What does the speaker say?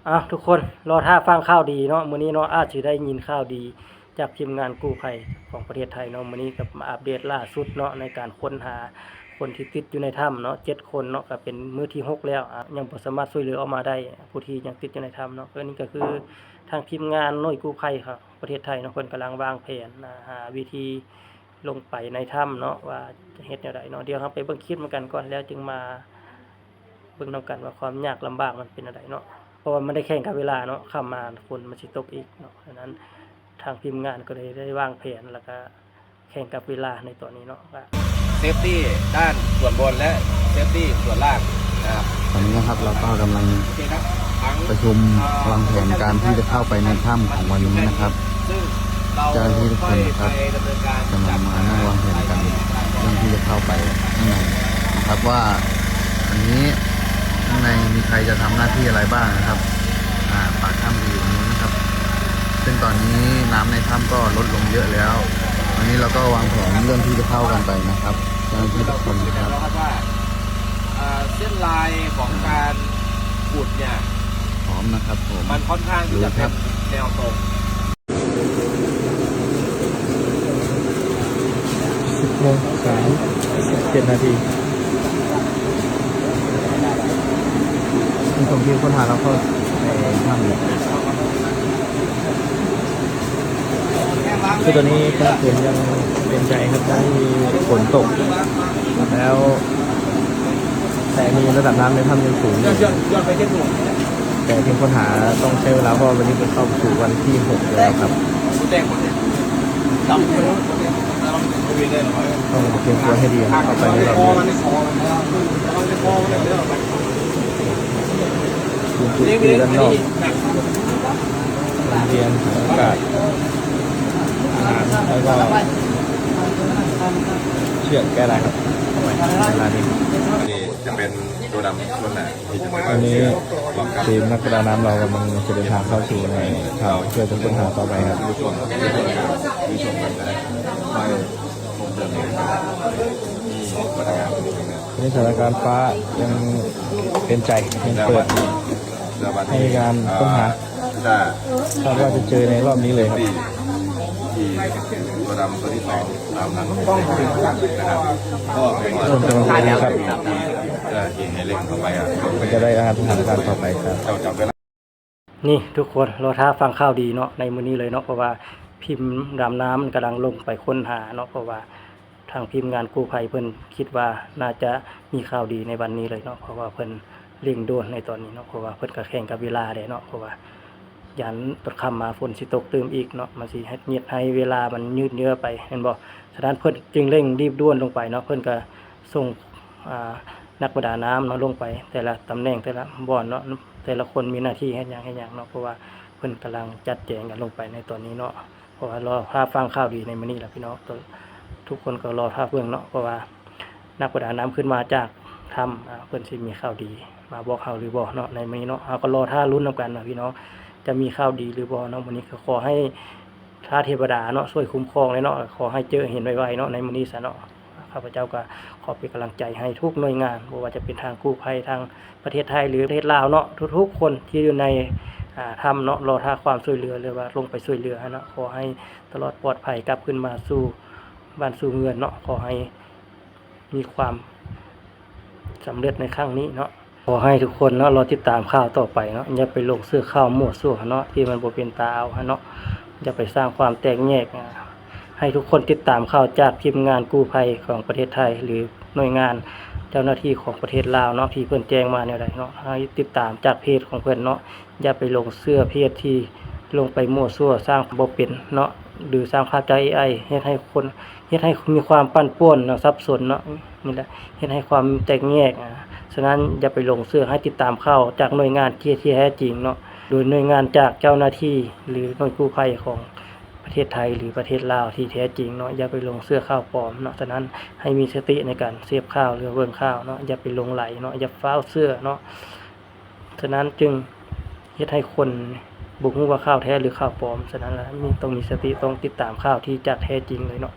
ອ້າວ ທຸກຄົນ ລໍຖ້າຟັງຂ່າວດີເນາະ ມື້ນີ້ເນາະ ອາດຊິໄດ້ຍິນຂ່າວດີຈາກທີມງານກູ້ໄພຂອງປະເທດໄທເນາະ. ມື້ນີ້ກໍມາອັບເດດລ່າສຸດເນາະ ໃນການຄົ້ນຫາຄົນທີ່ຕິດຢູ່ໃນຖ້ຳເນາະ ເຈັດຄົນເນາະ ກໍເປັນມື້ທີຫົກແລ້ວ ອາ ຍັງບໍ່ສາມາດຊ່ວຍເຫຼືອອອກມາໄດ້ ຜູ້ທີ່ຍັງຕິດຢູ່ໃນຖ້ຳເນາະ. ກໍນີ້ກໍຄືທາງທີມງານໜ່ວຍກູ້ໄພຂອງປະເທດໄທເນາະ ເພິ່ນກຳລັງວາງແຜນ ອາ ຫາວິທີ ລົງໄປໃນຖ້ຳເນາະ ວ່າຈະເຮັດແນວໃດເນາະ. ດຽວເຮົາໄປເບິ່ງຄລິບນຳກັນກ່ອນ ແລ້ວຈຶ່ງມາເບິ່ງນຳກັນວ່າຄວາມຍາກລຳບາກມັນເປັນແນວໃດເນາະ ເພາະວ່າມັນໄດ້ແຂ່ງກັບເວລາເນາະ ຄ່ຳມາຝົນມັນຊິຕົກອີກເນາະ. ສະນັ້ນທາງທີມງານກໍເລີຍໄດ້ວາງແຜນ ແລ້ວກະແຂ່ງກັບເວລາໃນຕອນນີ້ເນາະ ວ່າ ເຊຟຕີ້ດ້ານສ່ວນບົນ ແລະ ເຊຟຕີ້ສ່ວນລ່າງນະຄັບ. ຕອນນີ້ນະຄັບ ເຮົາກໍກຳລັງປະຊຸມວາງແຜນການທີ່ຈະເຂົ້າໄປໃນຖ້ຳຂອງວັນນີ້ນະຄັບ. ເຈົ້າໜ້າທີ່ທຸກຄົນນະຄັບ ກຳລັງມານັ່ງວາງແຜນກັນ ເລື່ອງທີ່ຈະເຂົ້າໄປຂ້າງໃນນະຄັບ ວ່າອັນນີ້ຂ້າງໃນມີໃຄຈະທຳໜ້າທີ່ອະໄລບ້າງນະຄັບ. ອາ ປາກຖ້ຳທີ່ຢູ່ທາງໂນ້ນນະຄັບ ເຊິ່ງຕອນນີ້ນ້ຳໃນຖ້ຳກໍລົດລົງເຍອະແລ້ວ. ອັນນີ້ເຮົາກໍວາງແຜນເລື່ອງທີ່ຈະເຂົ້າກັນໄປນະຄັບ ເຈົ້າໜ້າທີ່ທຸກຄົນນະຄັບ ວ່າ ເສັ້ນລາຍຂອງການຂຸດເນ່ຍ ພ້ອມນະຄັບຜົມ ມັນຄ່ອນຂ້າງທີ່ຈະເປັນແນວຕົງ. ສິບໂມງສາມສິບເຈັດນາທີ ມີສອງທີມຄົ້ນຫາແລ້ວເຂົ້າໃນຖ້ຳຢູ່. ຄືຕອນນີ້ຟ້າຝົນຍັງເປັນໃຈຄັບ ຍັງມີຝົນຕົກ ແລ້ວ ແຕ່ມີລະດັບນ້ຳໃນຖ້ຳຍັງສູງຢູ່ ແຕ່ທີມຄົ້ນຫາຕ້ອງໃຊ້ເວລາ ເພາະວ່າວັນນີ້ເພິ່ນເຂົ້າສູ່ວັນທີຫົກແລ້ວຄັບ ຕ້ອງຕຽມຕົວໃຫ້ດີເຂົ້າໄປໃນຮອບນີ້. ໂຮງຮຽນ ອາກາດ ອາຫານ ແລ້ວກໍເຊືອກແກ້ໄດ້ຄັບ ເວລານີ້. ອັນນີ້ຈະເປັນໂຕດຳສ່ວນໜ້າທີ່ຈະເປັນ ອັນນີ້ທີມນັກປະດານ້ຳລາວກຳລັງຈະເດີນທາງເຂົ້າສູ່ໃນຖ້ຳເພື່ອຈະຄົ້ນຫາຕໍ່ໄປຄັບ. ໃນສະຖານະການຟ້າຍັງເປັນໃຈ ຍັງເປີດໃຫ້ການຄົ້ນຫາ ຄາດວ່າຈະເຈີໃນຮອບນີ້ເລີຍຄັບ. ທີ່ໂຕດຳຕົວທີສອງຕາມຫຼັງ ຈະໄດ້ລາຍງານສະຖານະການຕໍ່ໄປຄັບ. ນີ້ທຸກຄົນ ລໍຖ້າຟັງຂ່າວດີເນາະ ໃນມື້ນີ້ເລີຍເນາະ ເພາະວ່າທີມດຳນ້ຳກຳລັງລົງໄປຄົ້ນຫາເນາະ ເພາະວ່າທາງທີມງານກູ້ໄພເພິ່ນຄິດວ່າໜ້າຈະມີຂ່າວດີໃນວັນນີ້ເລີຍເນາະ ເພາະວ່າເພິ່ນເລັ່ງດ່ວນໃນຕອນນີ້ເນາະ ເພາະວ່າເພິ່ນກໍແຂ່ງກັບເວລາແດ່ເນາະ ເພາະວ່າຢ້ານຕອນຄ່ຳມາຝົນຊິຕົກຕື່ມອີກເນາະ ມັນຊິເຮັດໃຫ້ເວລາມັນຍືດເຍື້ອໄປແມ່ນບໍ່. ສະນັ້ນເພິ່ນຈຶ່ງເລັ່ງລີບດ່ວນລົງໄປເນາະ ເພິ່ນກໍສົ່ງ ອາ ນັກປະດານ້ຳເນາະ ລົງໄປແຕ່ລະຕຳແໜ່ງ ແຕ່ລະບ່ອນເນາະ ແຕ່ລະຄົນມີໜ້າທີ່ເຮັດຫຍັງເຮັດຫຍັງເນາະ ເພາະວ່າເພິ່ນກຳລັງຈັດແຈງກັນລົງໄປໃນຕອນນີ້ເນາະ ເພາະວ່າລໍຖ້າຟັງຂ່າວດີໃນມື້ນີ້ລະພີ່ນ້ອງ ທຸກຄົນກໍລໍຖ້າເບິ່ງເນາະ ເພາະວ່ານັກປະດານ້ຳຂຶ້ນມາຈາກຖ້ຳ ອາ ເພິ່ນຊິມີຂ່າວດີມາບອກເຮົາຫຼືບໍ່ເນາະ ໃນມື້ນີ້ເນາະ ເຮົາກໍລໍຖ້າລຸ້ນນຳກັນວ່າພີ່ນ້ອງຈະມີຂ່າວດີຫຼືບໍ່ເນາະ. ມື້ນີ້ກໍຂໍໃຫ້ ຖ້າເທວະດາເນາະ ຊ່ວຍຄຸ້ມຄອງແດ່ເນາະ ຂໍໃຫ້ເຈີເຫັນໄວໆເນາະ ໃນມື້ນີ້ຊະເນາະ. ຂ້າພະເຈົ້າກໍຂໍເປັນກຳລັງໃຈໃຫ້ທຸກໜ່ວຍງານ ບໍ່ວ່າຈະເປັນທາງກູ້ໄພທາງປະເທດໄທ ຫຼື ປະເທດລາວເນາະ ທຸກໆຄົນທີ່ຢູ່ໃນ ອາ ຖ້ຳເນາະ ລໍຖ້າຄວາມຊ່ວຍເຫຼືອ ຫຼືວ່າລົງໄປຊ່ວຍເຫຼືອຫັ້ນເນາະ ຂໍໃຫ້ຕະຫຼອດປອດໄພກັບຄືນມາສູ່ບ້ານສູ່ເຮືອນເນາະ ຂໍໃຫ້ ມີຄວາມສຳເລັດໃນຄັ້ງນີ້ເນາະ. ຂໍໃຫ້ທຸກຄົນເນາະ ລໍຕິດຕາມຂ່າວຕໍ່ໄປເນາະ ຢ່າໄປຫຼົງເຊື່ອຂ່າວມົ້ວຊົ່ວເນາະ ທີ່ມັນບໍ່ເປັນຕາເອົາຫັ້ນເນາະ ຢ່າໄປສ້າງຄວາມແຕກແຍກ. ໃຫ້ທຸກຄົນຕິດຕາມຂ່າວຈາກທີມງານກູ້ໄພຂອງປະເທດໄທ ຫຼື ໜ່ວຍງານເຈົ້າໜ້າທີ່ຂອງປະເທດລາວເນາະ ທີ່ເພິ່ນແຈ້ງມາແນວໃດເນາະ ໃຫ້ຕິດຕາມຈາກເພຈຂອງເພິ່ນເນາະ. ຢ່າໄປຫຼົງເຊື່ອເພຈທີ່ລົງໄປມົ້ວຊົ່ວ ສ້າງບໍ່ເປັນເນາະ ຫຼືສ້າງພາບຈາກເອໄອ ເຮັດໃຫ້ຄົນ ເຮັດໃຫ້ມີຄວາມປັ່ນປ່ວນເນາະ ສັບສົນເນາະ ນີ້ແຫຼະ ເຮັດໃຫ້ຄວາມແຕກແຍກ. ອາ ສະນັ້ນຢ່າໄປຫຼົງເຊື່ອ ໃຫ້ຕິດຕາມຂ່າວຈາກໜ່ວຍງານທີ່ ທີ່ແທ້ຈິງເນາະ ໂດຍໜ່ວຍງານຈາກເຈົ້າໜ້າທີ່ ຫຼື ໜ່ວຍກູ້ໄພຂອງປະເທດໄທ ຫຼື ປະເທດລາວທີ່ແທ້ຈິງເນາະ ຢ່າໄປຫຼົງເຊື່ອຂ່າວປອມເນາະ. ສະນັ້ນໃຫ້ມີສະຕິໃນການເສບຂ່າວ ຫຼື ເບິ່ງຂ່າວເນາະ ຢ່າໄປຫຼົງໄຫຼເນາະ ຢ່າຟ້າວເຊື່ອເນາະ. ສະນັ້ນຈຶ່ງເຮັດໃຫ້ຄົນບໍ່ຮູ້ວ່າຂ່າວແທ້ ຫຼື ຂ່າວປອມ. ສະນັ້ນລະ ມີ ຕ້ອງມີສະຕິ ຕ້ອງຕິດຕາມຂ່າວທີ່ຈາກແທ້ຈິງເລີຍເນາະ.